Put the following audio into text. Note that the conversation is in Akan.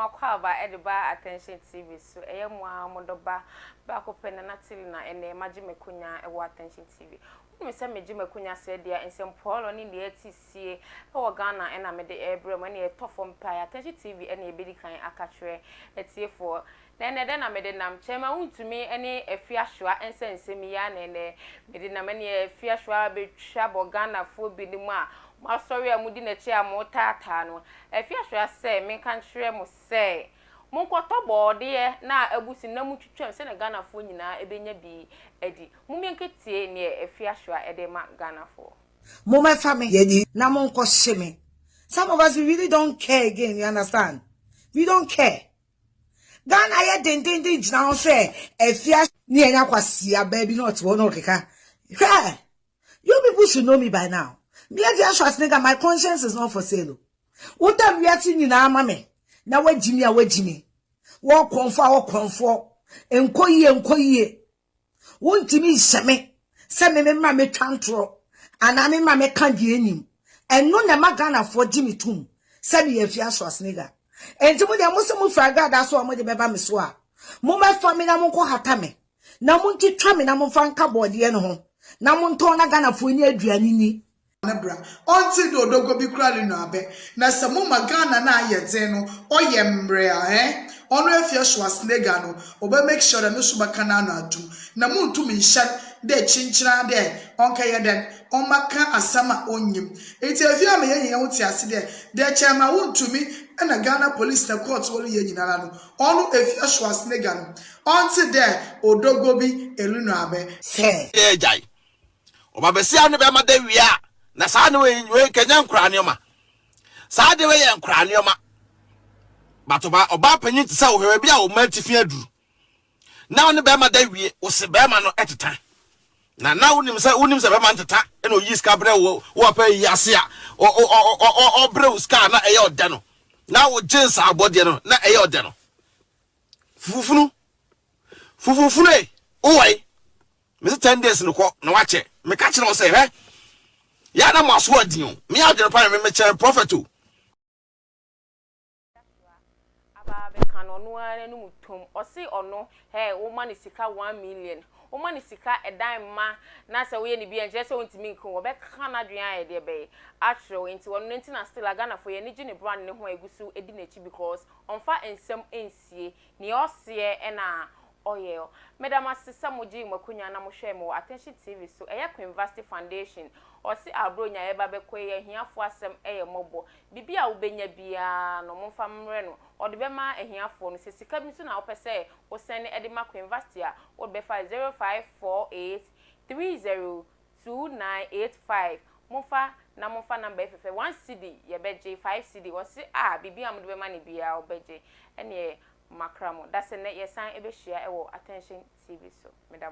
Akwaaba de ba Attention TV so. Ɛyɛ mo ara mo dɔba baako pɛ Nana Tilly na ɛnnɛ magye m'akonya wɔ Attention TV. Wonim sɛ megye m'akonya sɛɛ deɛ nsɛmpɔɔlɔ ne deɛ ɛte sie wɔ Ghana ɛna mede ɛrebrɛ mo ɛne ɛtɔ fam paa Attention TV ɛna ɛbɛdi kan aka kyerɛ atiefoɔ. Na ɛnnɛ dɛn na mede nam? Kyɛrema wontumi ne Afiasoa nsa nsɛm yi ara na ɛnnɛ mede nam ɛne Afiasoa bɛtwa bɔ Ghanafoɔ binom a moasɔre a modi n'akyi a motaataa no. Afiasoa sɛ menka nkyerɛ mo sɛ monkɔtɔ bɔɔdeɛ na abu so na motwitwam sɛdeɛ Ghanafoɔ nyinaa bɛnya bi adi. Mommɛnkɛtie neɛ Afiasoa de rema Ghanafoɔ. Mommɛfa me na monkɔhye me. Some of us we really don't care again, you understand? We don't care. Ghana ayɛ dendenden gyina hɔ sɛ afia ne ɛnya kwasia baa bi na ɔte hɔ na ɔkeka. Hwɛ! You people should know me by now. Me Afia Schwarzenegger, my conscience is not for sale. Wotam wiase nyinaa ma me na wagyi me a wagyi me. Wɔkɔmfo a wɔkɔmfoɔ. Nkɔ yie nkɔ yie. Wontumi nhyɛ me sɛ me memmra mɛtwa ntorɔ anaa memmra mɛka deɛ ɛnim. Ɛno na ɛma Ghanafoɔ gye me tom sɛ meyɛ Afia Schwarzenegger. Enti mo deɛ mo se mofiri agradaa so a mode bɛba me so a, mommɛfa me na monkɔhata me na montwitwa me na momfa nka bɔɔdeɛ no ho na montɔn na Ghanafoɔ nnya aduane nni. Ne bra. Ɔnntse dɛ odɔgɔ bi koraa renu abɛ. Na sɛ moma Ghana no a ayɛ dzen no ɔyɛ mbrɛ a eh, ɔno Afia Schwarzenegger no ɔbɛ make sure dɛ no so bɛka n'ano ato mu. Na munntum nnhyɛ no dɛ kyenkyen ara dɛ ɔnkɛyɛ dɛn, ɔmmɛka asɛm a onnyim. Ntsi Afia ama yenya hɛnho tse ase dɛ, dɛ kyɛrema wonntumi na Ghana police na court wɔreyɛ nyinara no, ɔno Afia Schwarzenegger no ɔnntse dɛ odɔgɔ bi renu abɛ. Sɛ. Yɛ gyae. Ɔba basia ne bɛrima da wie a, na saa ne wei wei kɛnyɛ nkoraa nneɛma. Saa de wei yɛ nkoraa nneɛma. But ɔba ɔbaa panyin te sɛ wohwɛ baabi a ɔma atifi aduru. Na ɔne bɛrima da wie, ɔse bɛrima no ɛteta. Na na wonim sɛ wonim sɛ bɛrima nteta ɛna oyi sika brɛ wo wo apa yi ase a ɔ ɔ ɔ ɔ ɔbrɛ wo sika a na ɛyɛ ɔdɛ no. Na wo gye nsa abɔdeɛ no na ɛyɛ ɔdɛ no. Fufufunu. Fufufunu e, wowɔ yi. Mese 10 days no kɔ na wakyɛ. Meka kyerɛ wo sɛ hwɛ yɛ na mo aso adin o. Me adwene pa me mekyɛn prophet o. Aba abɛka no ɔno ara n'anum tom. Ɔse ɔno hɛ woma no sika 1 million woma no sika ɛdan mma na sɛ woyɛ no bi a nkyerɛ sɛ ɔntumi nka o. Ɔbɛka n'adwene ayɛ deɛ bɛyɛ akyerɛ wo. Nti ɔno nti na still a Ghanafoɔ yɛn ani gye ne brand no ho a yɛgu so di n'akyi because ɔmfa nsɛm nsie. Nea ɔseɛ na ɔyɛ. Meda mo ase sɛ mo gyee mo akonya na mo hwɛɛ me wɔ Attention TV so. Ɛyɛ Queenvasti Foundation. Ɔse Abronya yɛba bɛkɔ yi ahiafoɔ asɛm yɛ mmɔbɔ. Biribi a wobɛnya biara no momfa mmrɛ no. Ɔde bɛma ahiafoɔ no. Sɛ sika bi nso na wopɛ sɛ wo sɛne de ma Queenvasti a, wode bɛfa 0548 30 2985. Momfa na momfa number yi fɛfɛ. One cedi yɛbɛgye, five cedi. Ɔse ah biribi a mode bɛma no biara ɔbɛgye. Ɛneɛ makra mo. Dasɛ nnɛ yɛsan bɛhyia wɔ Attention TV so. Meda mo.